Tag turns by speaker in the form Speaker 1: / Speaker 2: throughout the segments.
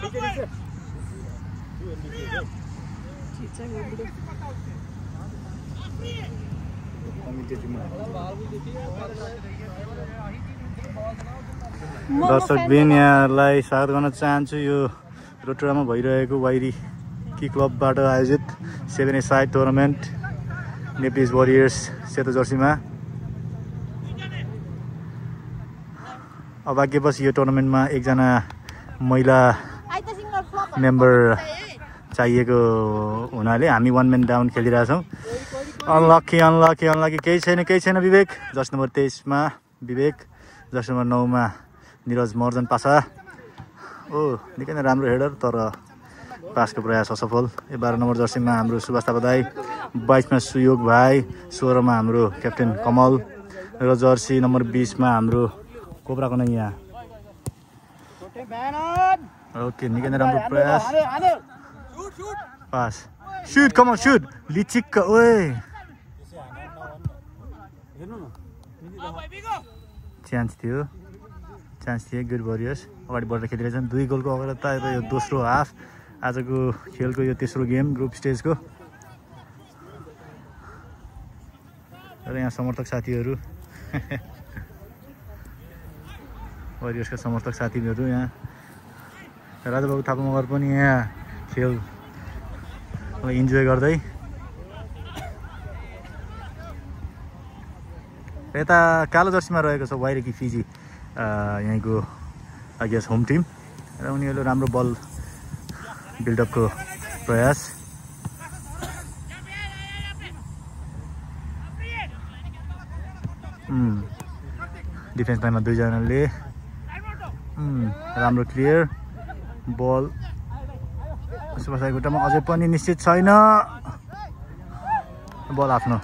Speaker 1: दर्शकबिन यहाँलाई स्वागत गर्न चाहन्छु यो रोटुडामा भइरहेको वाइरी की क्लबबाट आयोजित 7A side tournament Nepalese warriors सेतो जर्सीमा। अभाग्यवश यो टुर्नामेन्टमा एकजना महिला मेम्बर चाहिएको हुनाले हामी 1 म्यान डाउन खेलिरहेछौँ। अनलकी केही छैन विवेक। जर्सी नम्बर 23 मा विवेक, जर्सी नम्बर 9 मा निरज मर्जन पासा। निकै नै राम्रो हेडर तर पासको प्रयास असफल। 12 नम्बर जर्सीमा हाम्रो सुभाष थापा दाई, 22 मा सुयोग भाइ, 16 मा हाम्रो क्याप्टेन कमल र जर्सी नम्बर 20 मा हाम्रो कोब्राको नै यहाँ। ओके, निकै नै राम्रो प्रयास। Pass, shoot, come on shoot, लिचिक्क। ओए चान्स थियो। गुड वरियर्स अगाडि बढेर खेलिरहेछन्। 2 गोलको अग्रता र यो दोस्रो हाफ आजको खेलको यो तेस्रो गेम ग्रुप स्टेजको। र यहाँ समर्थक साथीहरू वरियर्सका समर्थक साथीहरू यहाँ। राजाबाबु थापा मगर पनि यहाँ खेल इन्जोय गर्दै। यता कालो जर्सीमा रहेको छ वाइरेकी फिजी, यहीँको आई गेस होम टिम र उनीहरूले राम्रो बल बिल्डअपको प्रयास। डिफेन्स लाइनमा 2 जनाले राम्रो क्लियर बल। सुभाष खुट्टामा अझै पनि निश्चित छैन। बल आफ्नो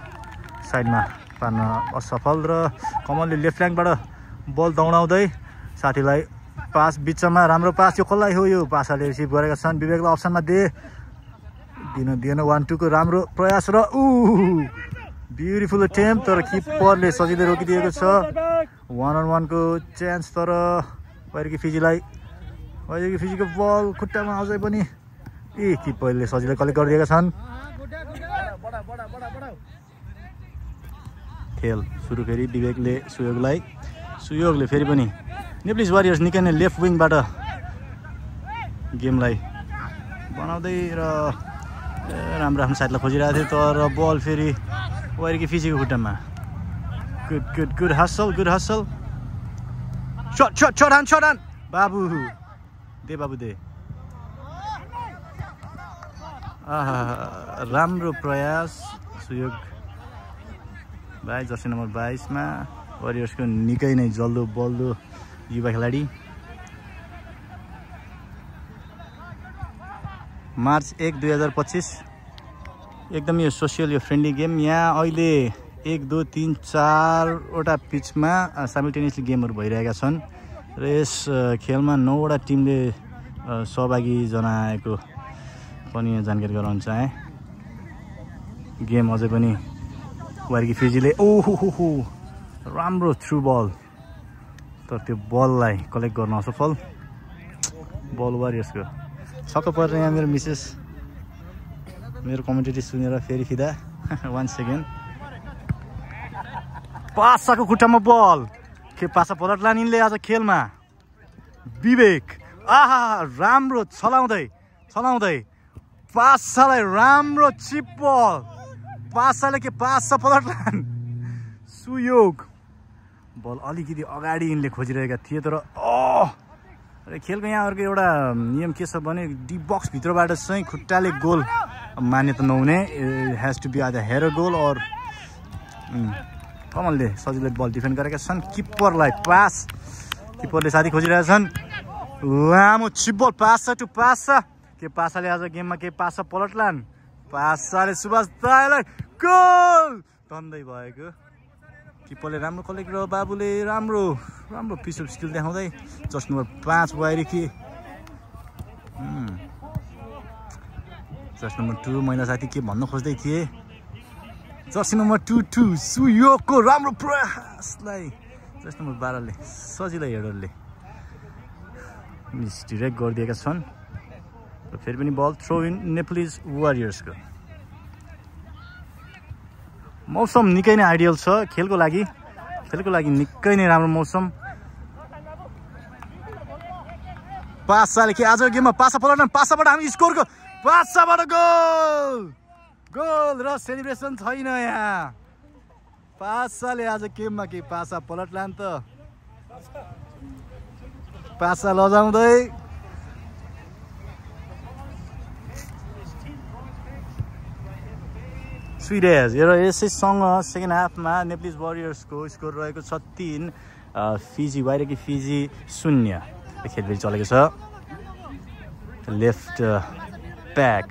Speaker 1: साइडमा पार्न असफल र कमलले लेफ्ट फ्ल्याङ्कबाट बल दौडाउँदै साथीलाई पास बिचमा राम्रो पास। यो कसलाई हो? यो पासाले रिसिभ गरेका छन्। विवेकलाई अप्सनमा दिएन 1-2 को राम्रो प्रयास र ब्युटिफुल अटेम्प तर किपरले सजिलै रोकिदिएको छ। 1-on-1 को चान्स तर वाइरेकी फिजीको बल खुट्टामा अझै पनि किपरले सजिलै कलेक्ट गरिदिएका छन्। खेल सुरु फेरि विवेकले सुयोगले फेरि पनि नेप्लिज वारियर्स निकै नै लेफ्ट विङबाट गेमलाई बनाउँदै र राम्रो आफ्नो साइडलाई खोजिरहेको थियो तर बल फेरि वाइरेकी फिजीको खुट्टामा। गुड हसल शट बाबु दे। राम्रो प्रयास सुयोग भाइ, जर्सी नम्बर 22 मा वरियर्सको निकै नै जल्दो बल्दो युवा खेलाडी। मार्च 1, 2025 एकदम यो सोसियल यो फ्रेन्डली गेम। यहाँ अहिले 1, 2, 3, 4 वटा पिचमा साइमल्टेनियसली गेमहरू भइरहेका छन् र यस खेलमा 9 वटा टिमले सहभागी जनाएको पनि जानकारी गराउन चाहे। गेम अझै पनि वाइरेकी फिजीले राम्रो थ्रु बल तर त्यो बललाई कलेक्ट गर्न असफल। बल वारियर्सको छक्क परेर यहाँ मेरो मिसेस मेरो कमेन्टेरी सुनेर फेरि फिदा 1 सेकेन्ड। पासाको खुट्टामा बल के पासा पलट लाने यिनले आज खेलमा। विवेक राम्रो छलाउँदै पासालाई राम्रो चिप बल। पासाले के पासा पलट लान। सुयोग बल अलिकति अगाडि यिनले खोजिरहेका थिए तर खेलको यहाँ अर्को एउटा नियम के छ भने डी बक्स भित्रबाट चाहिँ खुट्टाले गोल मान्यता नहुने। Has to be either header goal or कमलले सजिलै बल डिफेन्ड गरेका छन्। किपरलाई पास, किपरले साथी खोजिरहेका छन्। लामो चिप बल पासा टु पासा। के पासाले आज गेममा के पासा पलटलान्। पासाले सुभाष दाइलाई गोल तन्दै भएको। किपरले राम्रो कलेक्ट र बाबुले राम्रो पिस अफ स्किल देखाउँदै। Just number 5 वाइरेकी। जस्ट नम्बर 2 महिला साथी के भन्न खोज्दै थिए। जर्सी नम्बर 2 सुयोगको राम्रो प्रयासलाई जस्ट नम्बर 12 ले सजिलै हेडरले मिसडिरेक्ट गरिदिएका छन् र फेरि पनि बल थ्रो इन नेप्लिज वारियर्सको। मौसम निकै नै आइडियल छ खेलको लागि निकै नै राम्रो मौसम। पासाले के आज गेममा पासा पलटन, पासाबाट हामी स्कोरको पासाबाट गोल र सेलिब्रेसन छैन यहाँ। पासाले आज गेममा के पासा पलटला नि त, पासा लजाउँदै स्विडेज र यसैसँग सेकेन्ड हाफमा नेप्लिज वारियर्सको स्कोर रहेको छ 3, फिजी बाहिरकी फिजी 0। खेल फेरि चलेको छ। लेफ्ट ब्याक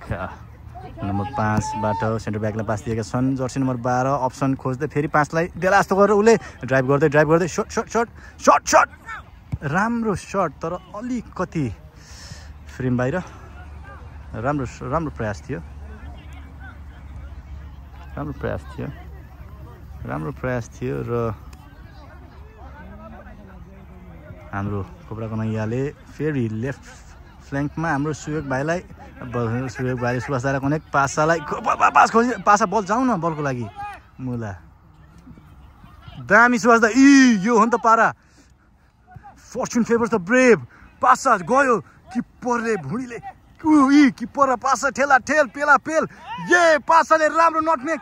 Speaker 1: नम्बर 5बाट सेन्टर ब्याकलाई पास दिएका छन्। जर्सी नम्बर 12 अप्सन खोज्दै फेरि 5लाई बेला जस्तो गरेर उसले ड्राइभ गर्दै सर्ट राम्रो सर्ट तर अलिकति फ्रेम बाहिर। राम्रो प्रयास थियो र हाम्रो कोब्रा कनैयाले फेरि लेफ्ट फ्ल्याङ्कमा हाम्रो सुयोग भाइले सुभाष दाइलाई कनेक्ट, पासालाई पास खोजी, पासा बल जाउँ न बलको लागि मुला दामी सुभाष दाइ। यो हो नि त पारा, फर्चुन फेभर्स द ब्रेभ। पासा गयो किप्परले भुँडीले किप्पर र पासा ठेल पेला पेल। ये पासाले राम्रो नटमेक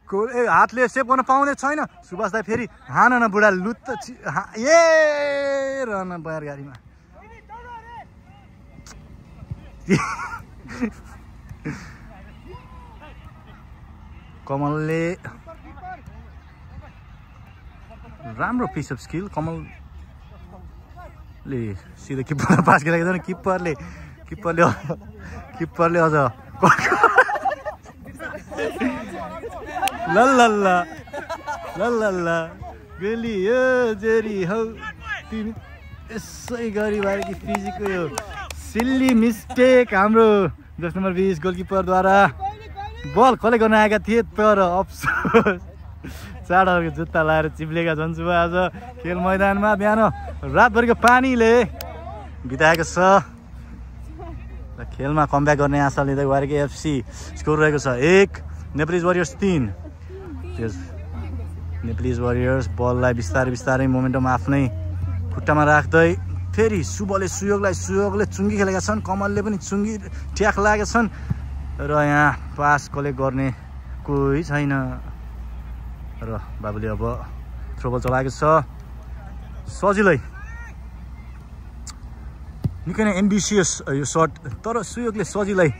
Speaker 1: हातले सेभ गर्न पाउने छैन। सुभाष दाइ फेरि हान न बुढा लुत्त रहन बयर गाडीमा। कमलले राम्रो पिस अफ स्किल, कमलले सिधै किप्पर पास गरेको छैन। किप्परले अझ लल्ला गेली यो जेरी हौ तिमी यसै गरी भएर कि फिजीको यो सिल्ली मिस्टेक हाम्रो 10 नम्बर 20 गोलकिपरद्वारा। बल कलेक्ट गर्न आएका थिए तर अफसोस चाडहरूको जुत्ता लाएर चिप्लेका छन्। सुबह आज खेल मैदानमा बिहान रातभरिको पानीले बिताएको छ र खेलमा कमब्याक गर्ने आशा लिँदै वारेकी एफसी स्कोर रहेको छ 1, नेप्लिज वारियर्स 3। नेप्लिज वारियर्स बललाई बिस्तारै मोमेन्टम आफ्नै खुट्टामा राख्दै फेरि सुयोगले चुङ्गी खेलेका छन्। कमलले पनि चुङ्गी ट्याक लागेका छन् र यहाँ पास कलेक्ट गर्ने कोही छैन र बाबुले अब थ्रोबल चलाएको छ। सजिलै निकै नै एम्बिसियस यो सर्ट तर सुयोगले सजिलै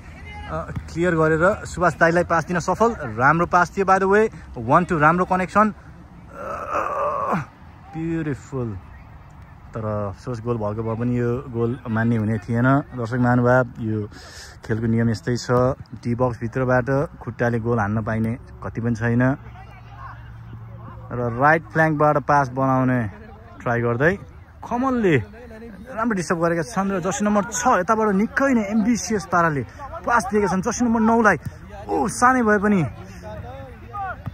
Speaker 1: क्लियर गरेर सुभाष दाइलाई पास दिन सफल। राम्रो पास थियो बाइ द वे, 1-2 राम्रो कनेक्सन, ब्युटिफुल। तर अफसोस गोल भएको भए पनि यो गोल मान्ने हुने थिएन। दर्शक महानुभाव, यो खेलको नियम यस्तै छ, डी बक्सभित्रबाट खुट्टाले गोल हान्न पाइने कति पनि छैन। र राइट फ्ल्याङ्कबाट पास बनाउने ट्राई गर्दै कमलले राम्रो डिस्टर्ब गरेका छन् र जर्सी नम्बर 6 यताबाट निकै नै एम्बिसियस पाराले पास दिएका छन्। जर्सी नम्बर 9लाई सानै भए पनि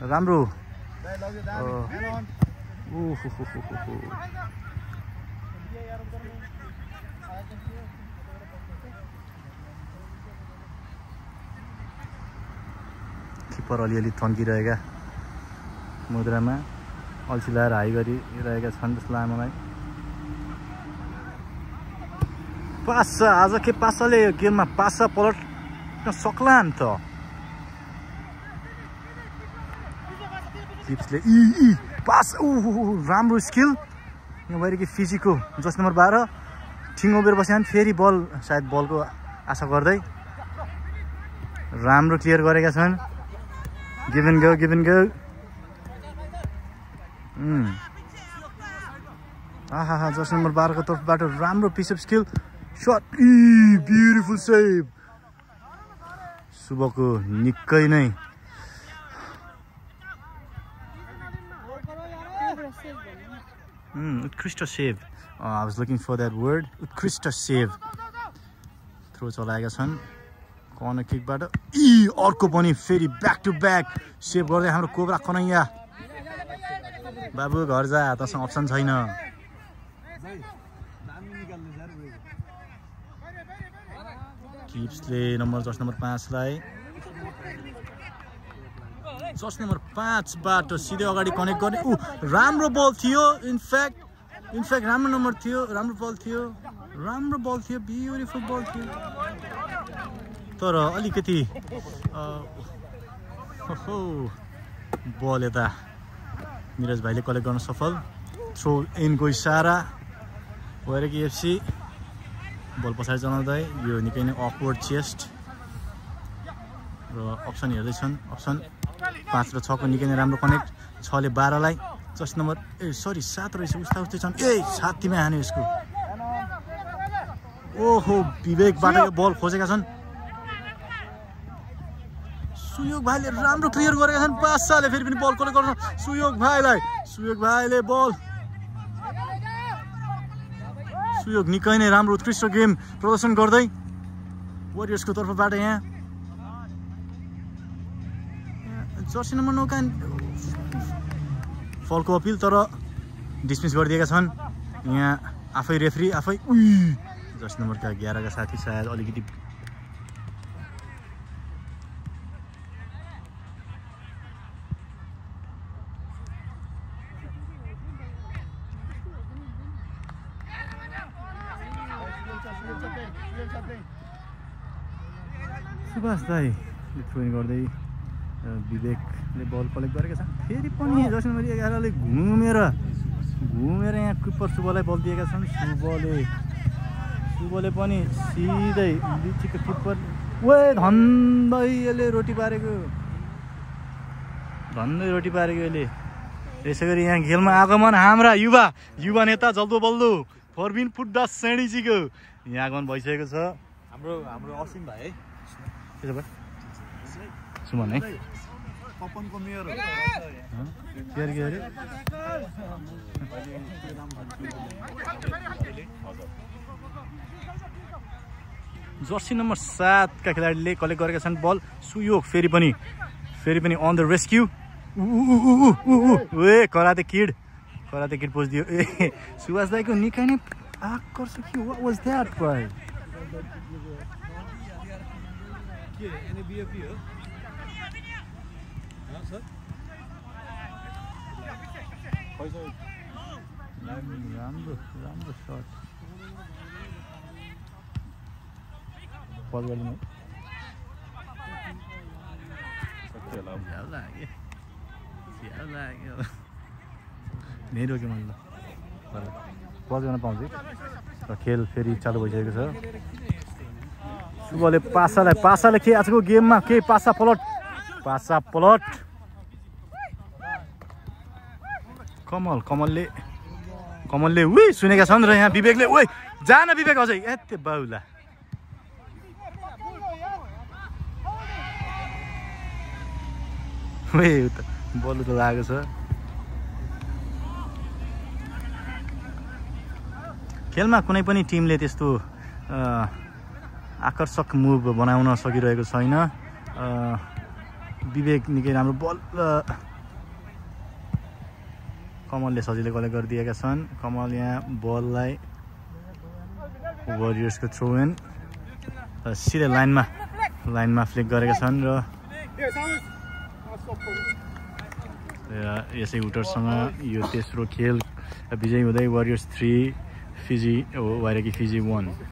Speaker 1: राम्रो किपर अलिअलि थन्किरहेका मुद्रामा अल्छी लाएर हाई गरिरहेका छन् जस्तो लाग्यो मलाई। पासा आज के पासाले गेममा पासा पलट्न सक्ला नि त। किप्सले पास राम्रो स्किल यहाँ बाहिर कि फिजीको जस नम्बर 12 ठिङ उभिएर बस्यो भने फेरि बल सायद बलको आशा गर्दै राम्रो क्लियर गरेका छन्। गिभ एन्ड गो आहा जस नम्बर 12 को तर्फबाट राम्रो piece of skill shot, beautiful save. शुभको निकै नै उत्कृष्ट save. I was looking for that word, उत्कृष्ट सेभ। थ्रो चलाएका छन् कर्नर किकबाट। अर्को पनि फेरि ब्याक टु ब्याक सेभ गर्दै हाम्रो कोब्रा कनैया। बाबु घर जा, तसँग अप्सन छैन। क्लिप्सले जर्सी नम्बर 5 लाई जर्सी नम्बर 5 बाट सिधै अगाडि कनेक्ट गर्ने राम्रो बल थियो इनफ्याक्ट राम्रो नम्बर थियो राम्रो बल थियो ब्युटिफुल बल थियो तर अलिकति बल यता निरज भाइले कलेक्ट गर्न सफल थ्रो इनको इसारा वाइराकी एफसी बल पछाडि चलाउँदै यो निकै नै अकवर्ड चेस्ट र अप्सन हेर्दैछन् अप्सन 5 र 6 को निकै नै राम्रो कनेक्ट 6 ले 12 लाई जर्सी नम्बर 7 रहेछ उस्तै छन् 7 तिमै हान्यो यसको ओहो विवेकबाट यो बल खोजेका छन् सुयोग भाइले राम्रो क्लियर गरेका छन् पासाले फेरि पनि बल कलेक्ट गर्न सुयोग भाइले बल सुयोग निकै नै राम्रो उत्कृष्ट गेम प्रदर्शन गर्दै वरियर्सको तर्फबाट यहाँ जर्सी नम्बर 9 का फलको अपिल तर डिसमिस गरिदिएका छन् यहाँ आफै रेफ्री आफै जर्सी नम्बर 11 का साथी सायद अलिकति सुभाष दाई थ्रोइङ गर्दै विवेकले बल कलेक्ट गरेका छन् फेरि पनि जर्सी नम्बर 11 ले घुमेर यहाँ किपर शुभलाई बल दिएका छन् शुभले पनि सिधै लिचीको किपर धन्दै यसले रोटी पारेको यसले त्यसै गरी यहाँ खेलमा आगमन हाम्रा युवा नेता जल्दो बल्दो फरबिन फुट्दा सेणीजीको यहाँ आगमन भइसकेको छ हाम्रो असिम भाइ है त्यसो भए सुमन है कपनको मेयर जर्सी नम्बर 7 का खेलाडीले कलेक्ट गरेका छन् बल सुयोग फेरि पनि on the rescue karate kid पस्दियो सुभाष दाईको निकै नै आकर्षक के व्हाट वाज दैट भाइ राम्रो शट पल गर्नु रोक्यो मैले पज गर्न पाउँछु र खेल फेरि चालु भइसकेको छ शुभले पासाले के आजको गेममा के पासा पलट कमलले सुनेका छन् र यहाँ विवेकले जान विवेक अझै यति बाउला बलु त लागेको छ खेलमा कुनै पनि टिमले त्यस्तो आकर्षक मुभ बनाउन सकिरहेको छैन विवेक निकै राम्रो बल कमलले सजिलै कलेक्ट गरिदिएका छन् कमल यहाँ बललाई वरियर्सको थ्रो इन सिधै लाइनमा फ्लिक गरेका छन् र यसै उटरसँग यो तेस्रो खेल विजयी हुँदै वरियर्स 3 वाइराकी फिजी 1